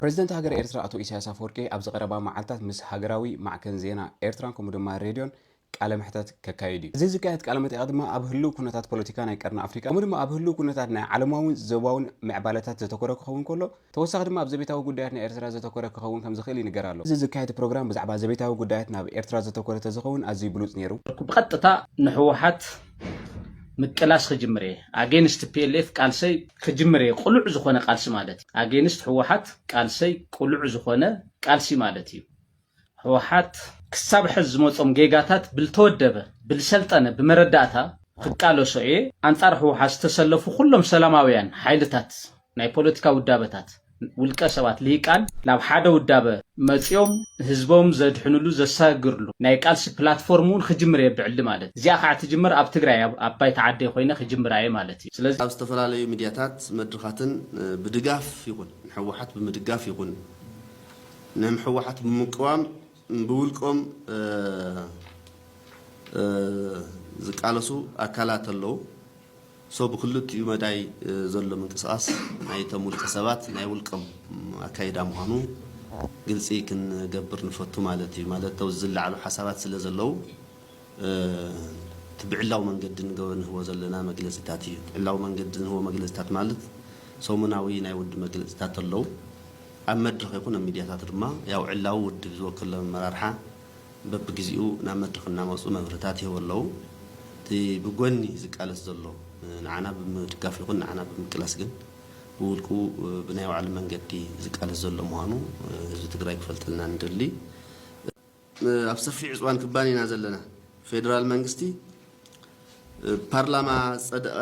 ፕረዚደንት ሃገረ ኤርትራ ኣቶ ኢሳያስ ኣፈወርቂ ኣብዚ ቀረባ መዓልታት ምስ ሃገራዊ ማዕከን ዜና ኤርትራን ከምኡ ድማ ሬድዮን ቃለ መሕተት ከካይድ እዩ። እዚ ዝካየድ ቃለ መጠይቕ ድማ ኣብ ህልው ኩነታት ፖለቲካ ናይ ቀርኒ ኣፍሪካ ከምኡ ድማ ኣብ ህልው ኩነታት ናይ ዓለማውን ዞባውን ምዕባለታት ዘተኮረ ክኸውን ከሎ፣ ተወሳኺ ድማ ኣብ ዘቤታዊ ጉዳያት ናይ ኤርትራ ዘተኮረ ክኸውን ከም ዝኽእል ይንገር ኣሎ። እዚ ዝካየድ ፕሮግራም ብዛዕባ ዘቤታዊ ጉዳያት ናብ ኤርትራ ዘተኮረ ተዝኸውን ኣዝዩ ብሉጽ ነይሩ። ብቐጥታ ንህወሓት ምቅላስ ክጅምር እየ። ኣጌንስት ፒኤልኤፍ ቃልሰይ ክጅምር እየ። ቅሉዕ ዝኾነ ቃልሲ ማለት እዩ። ኣጌንስት ህወሓት ቃልሰይ ቅሉዕ ዝኾነ ቃልሲ ማለት እዩ። ህወሓት ክሳብ ሕዚ ዝመጾም ጌጋታት ብልተወደበ፣ ብልሰልጠነ፣ ብመረዳእታ ክቃለሶ እየ። ኣንጻር ህወሓት ዝተሰለፉ ኩሎም ሰላማውያን ሓይልታት፣ ናይ ፖለቲካ ውዳበታት፣ ውልቀ ሰባት፣ ልሂቃን ናብ ሓደ ውዳበ መጺኦም ህዝቦም ዘድሕንሉ፣ ዘሰጋግርሉ ናይ ቃልሲ ፕላትፎርም እውን ክጅምር እየ ብዕሊ ማለት እዩ። እዚኣ ከዓ ትጅምር ኣብ ትግራይ፣ ኣብ፣ ኣብ ባይታ ዓደይ ኮይነ ክጅምራ እየ ማለት እዩ። ስለዚ ኣብ ዝተፈላለዩ ሚድያታት መድረኻትን፣ እ፣ ብድጋፍ ይኹን፣ ንህወሓት ብምድጋፍ ይኹን፣ ንህወሓት ብምቅዋም ብውልቆም፣ እ፣ እ፣ ዝቃለሱ ኣካላት ኣለዉ። ሶ ብክልቲኡ መዳይ፣ እ፣ ዘሎ ምንቅስቓስ ናይቶም ውልቀ ሰባት ናይ ውልቆም ኣካይዳ ምዃኑ ግልፂ ክንገብር ንፈቱ ማለት እዩ። ማለት ተው ዝለዓሉ ሓሳባት ስለ ዘለዉ፣ እ፣ እቲ ብዕላዊ መንገዲ ንገ-፣ ንህቦ ዘለና መግለፂታት እዩ። ብዕላዊ መንገዲ ንህቦ መግለፂታት ማለት ሰሙናዊ ናይ ውድብ መግለፂታት ኣለዉ። ኣብ መድረኽ ይኹን ኣብ ሚድያታት ድማ ያው ዕላዊ ውድብ ዝወክሎ ኣመራርሓ በብግዜኡ ናብ መድረኽ እናመፁ መብርህታት ይህቡ ኣለዉ። እቲ ብጎኒ ዝቃለስ ዘሎ፣ ንዓና ብምድጋፍ ይኹን ንዓና ብምቅላስ ግን ብውልቁ ብናይ ባዕሉ መንገዲ ዝቃለስ ዘሎ ምዃኑ ህዝቢ ትግራይ ክፈልጠልና ንደሊ። ኣብ ሰፊሕ ዕፅዋን ክባን ኢና ዘለና። ፌደራል መንግስቲ ፓርላማ ዝፀደቐ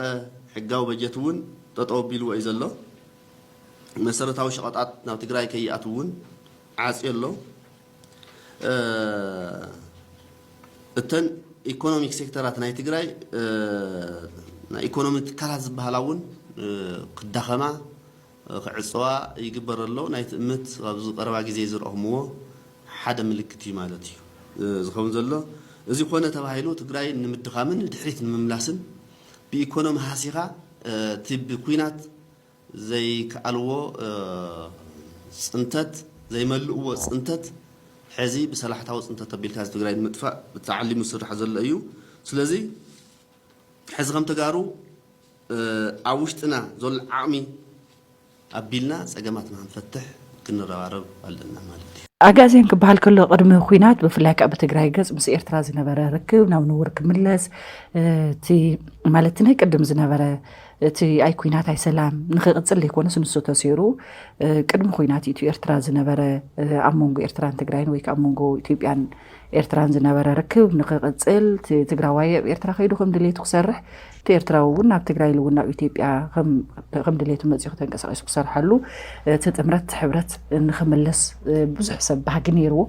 ሕጋዊ በጀት እውን ጠጠው ኣቢልዎ እዩ ዘሎ። መሰረታዊ ሸቐጣት ናብ ትግራይ ከይኣትው እውን ዓፅዩ ኣሎ። እ፣ እተን ኢኮኖሚክ ሴክተራት ናይ ትግራይ፣ እ፣ ናይ ኢኮኖሚ ትካላት ዝበሃላ እውን፣ እ፣ ክዳኸማ፣ እ፣ ክዕፀዋ ይግበር ኣሎ። ናይ ትእምት ኣብዚ ቀረባ ግዜ ዝረእኹምዎ ሓደ ምልክት እዩ ማለት እዩ፣ እ፣ ዝኸውን ዘሎ። እዚ ኮነ ተባሂሉ ትግራይ ንምድኻምን ንድሕሪት ንምምላስን ብኢኮኖሚ ሃሲኻ፣ እ፣ እቲ ብኲናት ዘይከኣልዎ፣ እ፣ ፅንተት፣ ዘይመልእዎ ፅንተት ሕዚ ብሰላሕታዊ ፅንተት ኣቢልካ እዚ ትግራይ ንምጥፋእ ተዓሊሙ ዝስራሕ ዘሎ እዩ። ስለዚ ሕዚ ከም ተጋሩ፣ እ፣ ኣብ ውሽጥና ዘሎ ዓቕሚ ኣቢልና ፀገማትና ክንፈትሕ ክንረባረብ ኣለና ማለት እዩ። ኣግኣዝያን ክበሃል ከሎ ቅድሚ ኲናት ብፍላይ ከዓ ብትግራይ ገፅ ምስ ኤርትራ ዝነበረ ርክብ ናብ ንቡር ክምለስ፣ እ፣ እቲ ማለት ናይ ቅድም ዝነበረ እቲ ኣይ ኲናት ኣይ ሰላም ንኽቕፅል ዘይኮነስ ንሱ ተሰይሩ፣ እ፣ ቅድሚ ኲናት ኢትዮ ኤርትራ ዝነበረ፣ እ፣ ኣብ መንጎ ኤርትራን ትግራይን ወይ ከዓ ኣብ መንጎ ኢትዮጵያን ኤርትራን ዝነበረ ርክብ ንኽቕፅል፣ እቲ ትግራዋይ ኣብ ኤርትራ ከይዱ ከም ድሌቱ ክሰርሕ፣ እቲ ኤርትራዊ እውን ናብ ትግራይ ኢሉ እውን ናብ ኢትዮጵያ ከም፣ ከም ድሌቱ መፂኡ ተንቀሳቒሱ ክሰርሓሉ፣ እቲ ጥምረት፣ እቲ ሕብረት ንኽምለስ፣ እ፣ ብዙሕ ሰብ ባህጊ ነይርዎ።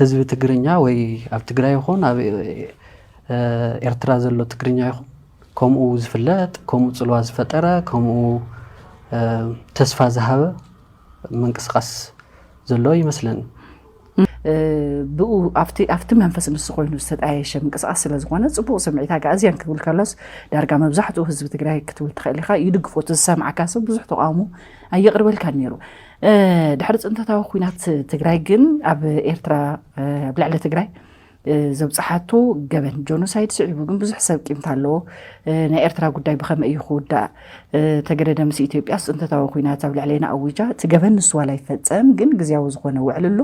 ህዝቢ ትግርኛ ወይ ኣብ ትግራይ ይኹን ኣብ፣ እ፣ ኤርትራ ዘሎ ትግርኛ ይኹን ከምኡ ዝፍለጥ፣ ከምኡ ጽልዋ ዝፈጠረ፣ ከምኡ፣ እ፣ ተስፋ ዝሃበ ምንቅስቓስ ዘሎ ይመስለኒ። እ፣ ብኡ ኣብቲ፣ ኣብቲ መንፈስ ንሱ ኮይኑ ዝተጣየሸ ምንቅስቓስ ስለ ዝኾነ፣ ጽቡቕ ስምዒት ኣግኣዝያን ክብል ከሎስ፣ ዳርጋ መብዛሕትኡ ህዝቢ ትግራይ ክትብል ትኽእል ኢኻ፣ ይድግፎ። እቲ ዝሰምዓካ ሰብ ብዙሕ ተቓውሞ ኣየቕርበልካን ነይሩ። እ፣ ድሕሪ ጽንተታዊ ኲናት ትግራይ ግን ኣብ ኤርትራ፣ እ፣ ኣብ ልዕሊ ትግራይ፣ እ፣ ዘብጽሓቶ ገበን ጆኖሳይድ ስዒቡ ግን ብዙሕ ሰብ ቂምታ ኣለዎ። እ፣ ናይ ኤርትራ ጉዳይ ብኸመይ እዩ ክውዳእ? እ፣ ተገደደ ምስ ኢትዮጵያ ጽንተታዊ ኲናት ኣብ ልዕሌና ኣዊጃ፣ እቲ ገበን ንሱ ዋላ ይፈጸም፣ ግን ግዝያዊ ዝኾነ ውዕል ኣሎ፣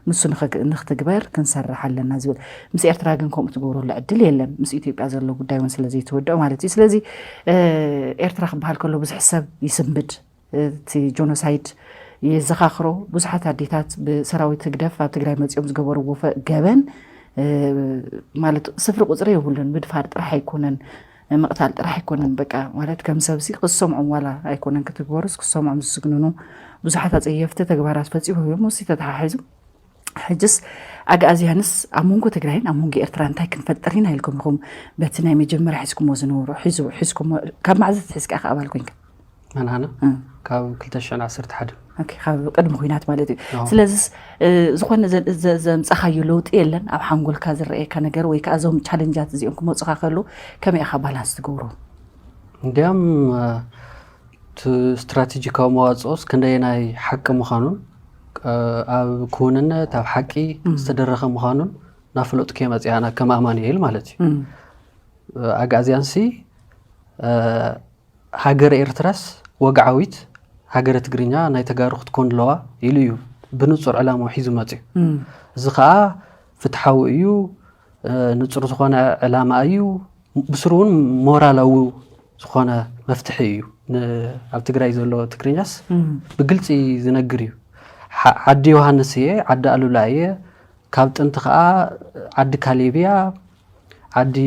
ንሱ ንኸግ-፣ ንኽትግበር ክንሰርሕ ኣለና ዝብል። ምስ ኤርትራ ግን ከምኡ ትገብረሉ ዕድል የለን፣ ምስ ኢትዮጵያ ዘሎ ጉዳይ እውን ስለ ዘይተወደኦ ማለት እዩ። ስለዚ፣ እ፣ ኤርትራ ክበሃል ከሎ ብዙሕ ሰብ ይስንብድ። እቲ ጆኖሳይድ የዘኻኽሮ። ብዙሓት ኣዴታት ብሰራዊት ህግደፍ ኣብ ትግራይ መጺኦም ዝገበርዎ ፈ-፣ ገበን፣ እ፣ ማለት ስፍሪ ቁጽሪ የብሉን። ምድፋር ጥራሕ ኣይኮነን፣ ምቕታል ጥራሕ ኣይኮነን። በቃ ማለት ከም ሰብሲ ክሰምዖም ዋላ ኣይኮነን ክትግበሩስ ክሰምዖም ዝስግንኑ ብዙሓት ኣጸየፍቲ ተግባራት ፈጺሞም እዮም። ምስዚ ተተሓሒዙ ሕጅስ ኣግኣዝያንስ ኣብ መንጎ ትግራይን ኣብ መንጎ ኤርትራ እንታይ ክንፈጥር ኢና ኢልኩም ኢኹም በቲ ናይ መጀመርያ ሒዝኩሞ ዝነበሩ ሒዙ-፣ ሒዝኩሞ ካብ መዓዝ ኣትሒዝካ ኢኻ ኣባል ኮንካ? መን ኣነ? እ። ካብ ክልተ ሽሕን ዓሰርተ ሓደን። ኦኬ፣ ካብ ቅድሚ ኲናት ማለት እዩ። ኣዎ። ስለዚስ፣ እ፣ ዝኾነ ዘ-፣ ዘ-፣ ዘምጻኻዮ ለውጢ የለን? ኣብ ሓንጎልካ ዝረኣየካ ነገር ወይ ከኣ እዞም ቻለንጃት እዚኦም ክመጹኻ ከለዉ ከመይ ኢኻ ባላንስ ትገብሮ? እንዲያም፣ እ፣ እቲ ስትራቴጂካዊ መዋፅኦስ ክንደየናይ ሓቂ ምዃኑን ኣብ ክውንነት ኣብ ሓቂ ዝተደረኸ ምዃኑን ናፍለጥኩ መፅኣና ከም ኣማኑኤል ማለት እዩ። ኣግኣዝያንሲ ሃገረ ኤርትራስ ወግዓዊት ሃገረ ትግርኛ ናይ ተጋሩ ክትኮን ኣለዋ ኢሉ እዩ ብንጹር ዕላምኡ ሒዙ መጺኡ። እዚ ኸኣ ፍትሓዊ እዩ፣ ንጹር ዝኾነ ዕላማ እዩ፣ ብስሩ እውን ሞራላዊ ዝኾነ መፍትሒ እዩ። ኣብ ትግራይ ዘሎ ትግርኛስ ብግልጺ ዝነግር እዩ። ዓዲ ዮሃንስ እየ፣ ዓዲ ኣሉላ እየ፣ ካብ ጥንቲ ኸኣ ዓዲ ካሌብ እያ፣ ዓዲ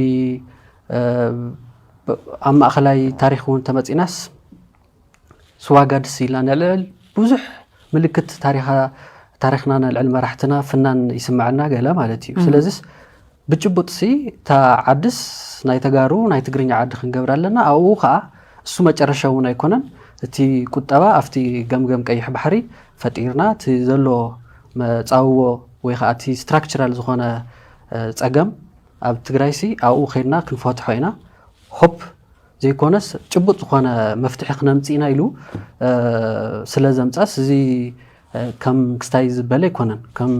ኣብ ማእኸላይ ታሪኽ እውን ተመፂናስ ስዋጋ ድስ ኢልና ነልዕል፣ ብዙሕ ምልክት ታሪኽና ነልዕል፣ መራሕትና ፍናን ይስምዐና ገለ ማለት እዩ። ስለዚስ ብጭቡጥሲ እታ ዓድስ ናይ ተጋሩ ናይ ትግርኛ ዓዲ ክንገብር ኣለና። ኣብኡ ከዓ እሱ መጨረሻ እውን ኣይኮነን። እቲ ቁጠባ ኣብቲ ገምገም ቀይሕ ባሕሪ ፈጢርና እቲ ዘሎ መፃውዎ ወይ ከዓ እቲ ስትራክቸራል ዝኾነ ፀገም ኣብ ትግራይሲ ኣብኡ ከይድና ክንፈትሖ ኢና። ሆፕ ዘይኮነስ ጭቡጥ ዝኾነ መፍትሒ ክነምፅእ ኢና ኢሉ ስለ ዘምፃስ እዚ ከም ክስታይ ዝበለ ኣይኮነን። ከም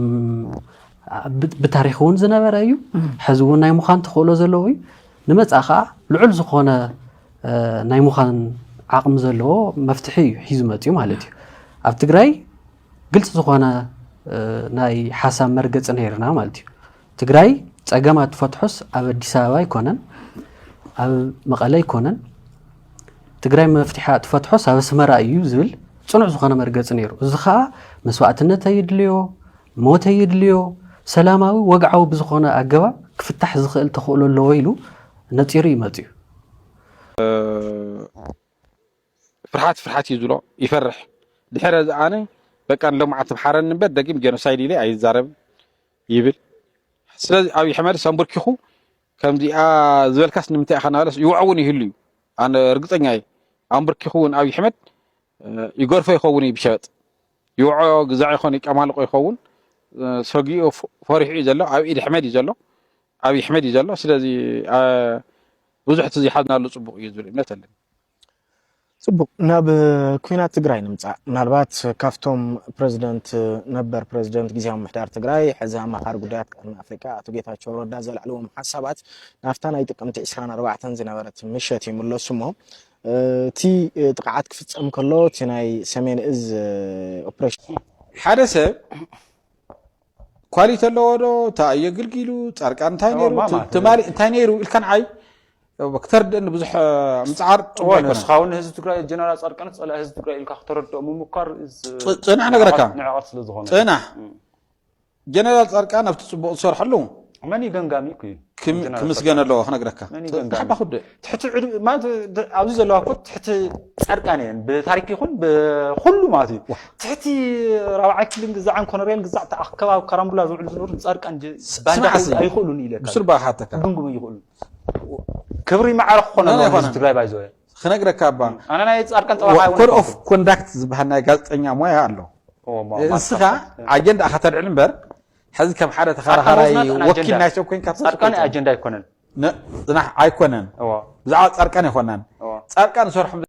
ብታሪክ እውን ዝነበረ እዩ። ሕዚ እውን ናይ ምዃን ተኽእሎ ዘለዎ እዩ። ንመፃ ከዓ ልዑል ዝኾነ ናይ ምዃን ዓቕሚ ዘለዎ መፍትሒ እዩ ሒዙ መፅኡ ማለት እዩ። ኣብ ትግራይ ግልፂ ዝኾነ ናይ ሓሳብ መርገፂ ነይርና ማለት እዩ። ትግራይ ፀገማ ትፈትሖስ ኣብ ኣዲስ ኣበባ ኣይኮነን፣ ኣብ መቐለ ኣይኮነን። ትግራይ መፍትሒኣ ትፈትሖስ ኣብ ኣስመራ እዩ ዝብል ፅኑዕ ዝኾነ መርገፂ ነይሩ። እዚ ከዓ መስዋእትነት የድልዮ፣ ሞት የድልዮ፣ ሰላማዊ ወግዓዊ ብዝኾነ ኣገባብ ክፍታሕ ዝኽእል ተኽእሎ ኣለዎ ኢሉ ነፂሩ እዩ መፂኡ። ፍርሓት ፍርሓት እዩ ዝብሎ፣ ይፈርሕ። ድሕረ ዝኣነ በቃ ንሎምዓት ትምሓረኒ እምበር ደጊም ጀኖሳይድ ኢለ ኣይዛረብን ይብል። ስለዚ ኣብይ ኣሕመድስ ኣንበርኪኹ ከምዚኣ ዝበልካስ ንምንታይ ኢኻ እናበለስ ይውዖ እውን ይህሉ እዩ። ኣነ ርግፀኛ እየ። ኣንበርኪኹ እውን ኣብይ ኣሕመድ ይገርፎ ይኸውን እዩ ብሸበጥ። ይውዖ ግዛዕ ይኾን ይቀማልቆ ይኸውን። ሰጊኡ ፈሪሑ እዩ ዘሎ። ኣብ ኢድ ኣሕመድ እዩ ዘሎ። ኣብይ ኣሕመድ እዩ ዘሎ። ስለዚ ብዙሕ እቲ ዘይሓዝናሉ ፅቡቕ እዩ ዝብል እምነት ኣለኒ። ፅቡቕ፣ ናብ ኲናት ትግራይ ንምፃእ። ምናልባት ካብቶም ፕረዚደንት፣ ነበር ፕረዚደንት ግዝያዊ ምምሕዳር ትግራይ፣ ሕዚ ኣማኻሪ ጉዳያት ቀርኒ ኣፍሪቃ ኣቶ ጌታቸው ረዳ ዘልዕልዎም ሓሳባት ናብታ ናይ ጥቅምቲ ዕስራን ኣርባዕተን ዝነበረት ምሸት ይምለሱ እሞ፣ እቲ ጥቕዓት ክፍፀም ከሎ እቲ ናይ ሰሜን እዝ ኦፕሬሽን ሓደ ሰብ ኳሊቲ ኣለዎ ዶ? እንታይ ኣየግልጊሉ? ፃድቃን እንታይ ነይሩ? ትማሊ እንታይ ነይሩ? ኢልካ ንዓይ ክተርድእኒ ብዙሕ ምፅዓር ፅቡቅ ኣይኮነን። ንስኻ እውን ንህዝቢ ትግራይ ጀነራል ፃድቃን ፀላኢ ህዝቢ ትግራይ ኢልካ ክተረድኦ ምምኳር ፅናሕ ነገረካ ንዕቐት ስለ ዝኾነ ፅናሕ ጀነራል ፃድቃን ኣብቲ ፅቡቅ ዝሰርሐሉ መን እዩ ገምጋሚ እኮ እዩ። ክምስገን ኣለዎ ክነግረካ። መን እዩ ገምጋሚ? ተሓባኹ ድእ? ትሕቲ ዕድ- ማለት ድ- ኣብዚ ዘለዋ እኮ ትሕቲ ፃድቃን እየን ብታሪክ ይኹን ብኩሉ ማለት እዩ። ትሕቲ ራብዓይ ክፍልን ግዛዕን ኮነሬል ግዛዕ እቲ ኣብ ከባቢ ካራምቡላ ዝውዕሉ ዝነበሩ ፃድቃን ጅ- ባንዳ ስማዕ እስኪ። ኣይኽእሉን ኢለካ። ብሱር ባሓተካ። ግምግም ኣይኽእሉን። ክብሪ ማዕረ ክኾነ ናይ ኣለዎ ኮነ። ህዝቢ ትግራይ ባይዘወ። ክነግረካ እባ ኣነ ናይ ፃድቃን ጠበቃ code of conduct ዝበሃል ናይ ጋዜጠኛ ሞያ ኣሎ። ንስኻ ኣጀንዳ ኢኻ ተልዕል እምበር ሕዚ ከም ሓደ ተኻራኻራይ ወኪል ናይ ሰብ ኮይንካ ፃድቃን ኣጀንዳ ኣይኮነን። ፅናሕ ኣይኮነን። ብዛዕባ ፃድቃን ኣይኮናን። ፃድቃን ዝሰርሖም